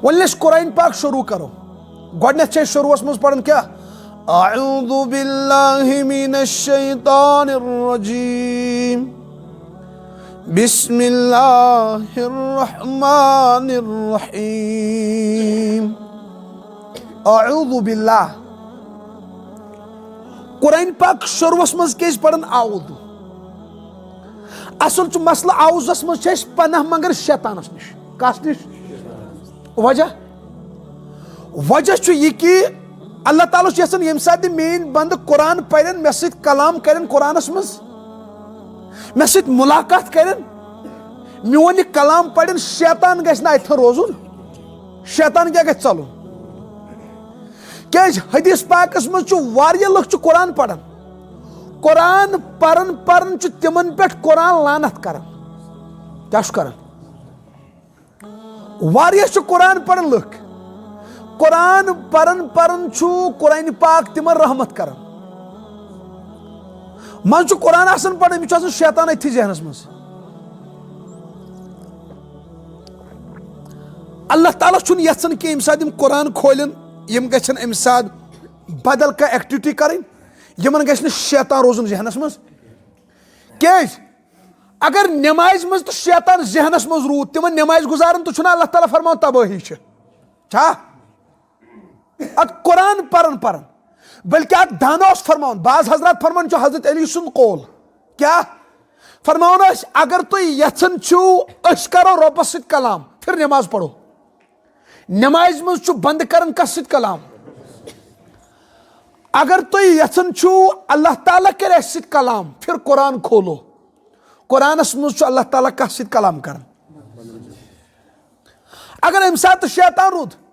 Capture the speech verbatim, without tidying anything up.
وۄنۍ أسۍ قرآن پاک شروع کرو۔ گۄڈٕنٮ۪تھ چھِ أسۍ شروعس منٛز پران کیٛاہ؟ اعوذ باللہ من الشیطان الرجیم۔ بسم اللہ الرحمن الرحیم۔ اعوذ باللہ۔ قرآن پاک شروعس منٛز کیٛازِ پران اعوذ؟ اصل چھُ مسلہٕ اعوذس منٛز چھِ أسۍ پناہ منگان شیطانس نِش۔ کس نِش؟ وجہ؟ وجہ چھُ یہِ کہِ اللہ تعالیٰ چھُ یژھان ییٚمہِ ساتہٕ تہِ میٲنۍ بندٕ قرآن پرن، مےٚ سۭتۍ کلام کرن قرآنس منٛز، مےٚ سۭتۍ ملاقات کرن، میون یہِ کلام پرن، شیطان گژھِ نہٕ اتھن روزُن۔ شیطان کیٛاہ گژھِ ژلُن؟ کیٛازِ حدیث پاکس منٛز چھُ واریاہ لُکھ چھِ قرآن پران۔ قرآن پران پران چھُ تِمن پٮ۪ٹھ قرآن لعنت کران۔ کیٛاہ چھُ کران؟ واریاہ چھِ قرآن پران لُکھ۔ قرآن پران پران چھُ قرآن پاک تِمن رحمت کران۔ منٛزٕ چھُ قرآن آسان پران، أمِس چھُ آسان شیطان أتھی ذہنس منٛز۔ اللہ تعالیٰ چھُنہٕ یژھان کہِ ییٚمہِ ساتہٕ یِم قرآن کھولن، یِم گژھن اَمہِ ساتہٕ بدل کانٛہہ ایکٹیویٹی کرٕنۍ، یِمن گژھِ نہٕ شیطان روزُن ذہنس منٛز۔ کیٛازِ؟ اگر نمازِ منٛز تہٕ شیطان ذہنس منٛز روٗد، تِمن نمازِ گُزارن تہٕ چھُنہٕ اللہ تعالیٰ فرماوان تبٲہی چھِ۔ چھا؟ اَتھ قرآن پران پران، بلکہ اَتھ دانہ اوس فرماوان، بعض حضرات فرماوان چھُ حضرت علی سُنٛد قول۔ کیٛاہ؟ فرماوان ٲسۍ، اگر تُہۍ یژھان چھِو أسۍ کرو رۄبس سۭتۍ کلام، پھر نماز پرو۔ نمازِ منٛز چھُ بندٕ کران کس سۭتۍ کلام؟ اگر تُہۍ یژھان چھِو اللہ تعالیٰ کرِ اَسہِ سۭتۍ کلام، پھر قرآن کھولو۔ قرآنس منٛز چھُ اللہ تعالیٰ کس سۭتۍ کلام کران؟ اگر اَمہِ ساتہٕ شیطان روٗد،